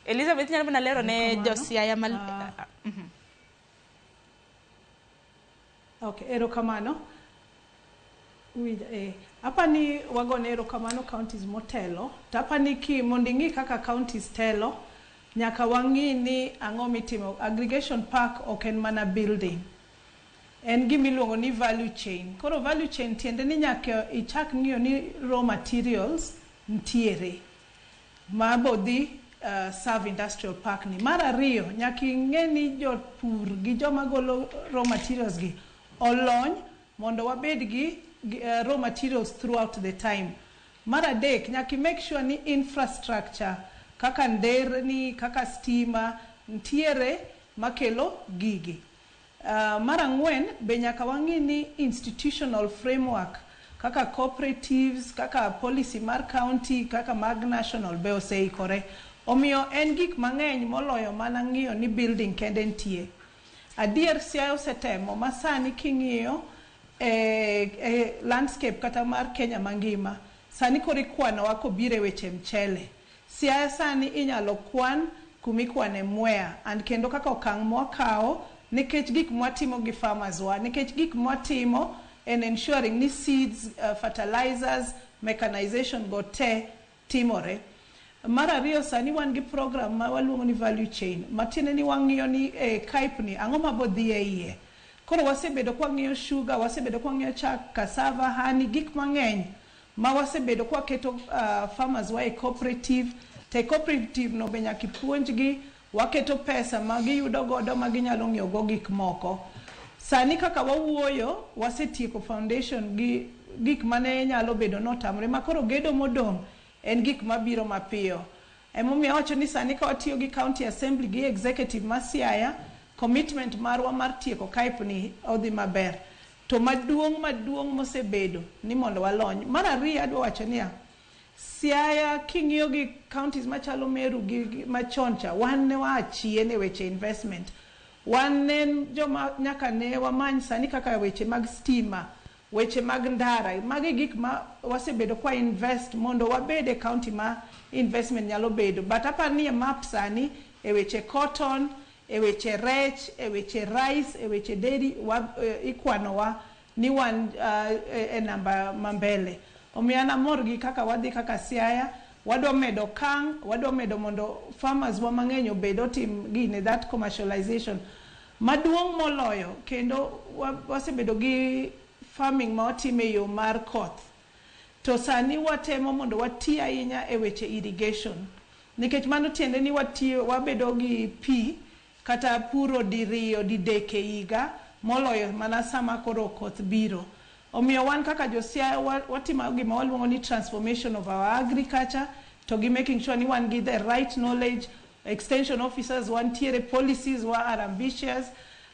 Elizabeth inyalo mana lero ne Erokamano. jo-Siaya ma Ah. Okay, erokamano. Winj, eh, apani wagone erokamano counties motelo to apani ki mondo ing'i kaka counties telo nyaka wang'i ni ang'o mitimo. Aggregation park ok en mana building. En gima iluongo ni value chain. Koro value chain tiende ni nyaka ichak ng'iyo ni raw materials ntiere ma bo dhi uh, serve industrial park ni. Mar ariyo, nyaka ing'e ni jopur gi joma golo raw materials gi olony mondo wabed gi uh, raw materials throughout the time. Mar adek, nyaka i make sure ni infrastructure kaka nderni, kaka stima ntiere makelo gigi. Mar ang'wen be nyaka wang'i ni institutional framework kaka cooperatives, kaka policy mar county, kaka mag national be oseikore. Omiyo en gik mang'eny moloyo mana ng'iyo ni building kende nitie. Adier Siaya osetemo ma sani king'iyo e, e landscape kata mar Kenya mangima, sani koro ikwanowa kobiro e weche mchele. Siaya sani inyalo kwan kuma ikwane Mwea and kendo kaka okang' mwakawo nikech gik mwatimo gi farmers wa, nikech gik mwatimo en ensuring ni seeds, fertilizers, mechanization go te timore. Mar ariyo sani wan gi program ma waluongo ni value chain matiende ni wang'iyo ni e KAIP ni ang'o ma bo dhi e iye. Koro wasebedo kwang'iyo sugar, wasebedo kwang'iyo chak, cassava, honey, gik mang'eny ma wasebedo kwaketo uh, farmers wa e cooperative to e cooperative no be nyaka ipuonjgi waketo pesa ma giyudo godo ma ginyalo ng'iewo go gik moko sani kaka wawuoyo wasetieko foundation gi gik mane nyalo bedo notamre ma koro gedo modong' en gik mabiro mapiyo emomiyo awacho ni sani ka watiyo gi county assembly gi executive ma Siaya commitment marwa mar tieko KAIP ni odhi maber To maduong' maduong' mosebedo ni mondo walony. Mar ariyo adwa wacho niya, Siaya king'iyo gi counties machalo Meru gi machon cha, wan ne waa chien e weche investment. Wan ne joma nyaka ne wamany sani kaka weche mag stima, weche mag ndara, magi gik ma wasebedo kwa invest mondo wabed e county ma investment nyalo bedo. But aparo ni e map sani e weche cotton, E weche rech, e weche rice, e weche dairy, wa, ikwanowa ni wan e namba ma mbele. Omiyo an amor gi kaka wadhi kaka Siaya, wadwa medo okang', wadwa medo mondo farmers wa mang'eny obed otim gine that commercialization. Maduong' moloyo kendo wasebedo gi farming ma watimo e yo mar koth. To sani watemo mondo wati ahinya e weche irrigation. Nikech mano tiende ni watiyo, wabedo gi pi kata puro diriyo, didek e higa moloyo mana sama koro koth biro. Omiyo wan kaka jo Siaya watimo gima waluongo ni transformation of our agriculture to gi making sure ni wan gi the right knowledge, extension officers wantiere, policies wa are ambitious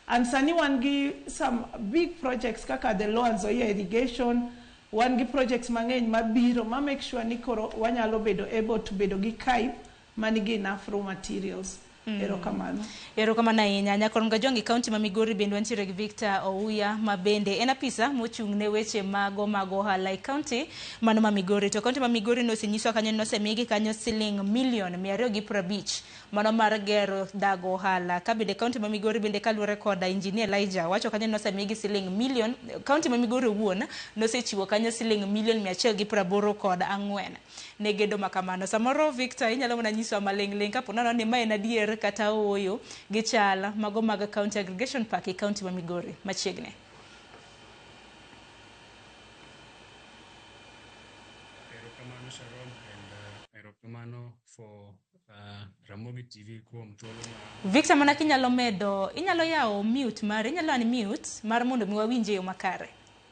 and sani wan gi some big projects kaka the Lower Nzoia irrigation, Wan gi projects mang'eny mabiro ma make sure ni koro wanyalo bedo able to bedo gi KAIP manigi enough raw materials. Erokamano. Erokamano ahinya. Nyakor Mgajwang' e kaunti ma Migori bende wantiere gi Victor Ouya ma bende en apisa mochung' ne weche mago mag ohala e kaunti mano ma Migori. To kaunti ma Migori nosenyiswa kanyo ni nosemigi kanyo siling milion 250 Mano mar gero dago ohala. Ka bende kaunti ma Migori bende kaluwore koda Engineer Elijah wacho kanyo ni nosemigi siling milion, kaunti ma Migori owuon nosechiwo kanyo siling milion 184 ne gedo ma kamano. Samoro Victor inyalo mana nyisowa maling' ling' kapo nono ni ma en adier kata ooyo gi chal mago mag County Aggregation Park e kaunti ma Migori machiegni. Erokamano Sharon and erokamano for Ramogi TV kuom thuolo ma Victor mana kinyalo medo, inyalo yawo mute mari, inyalo unmute mar mondo mi wawinj e yo makare.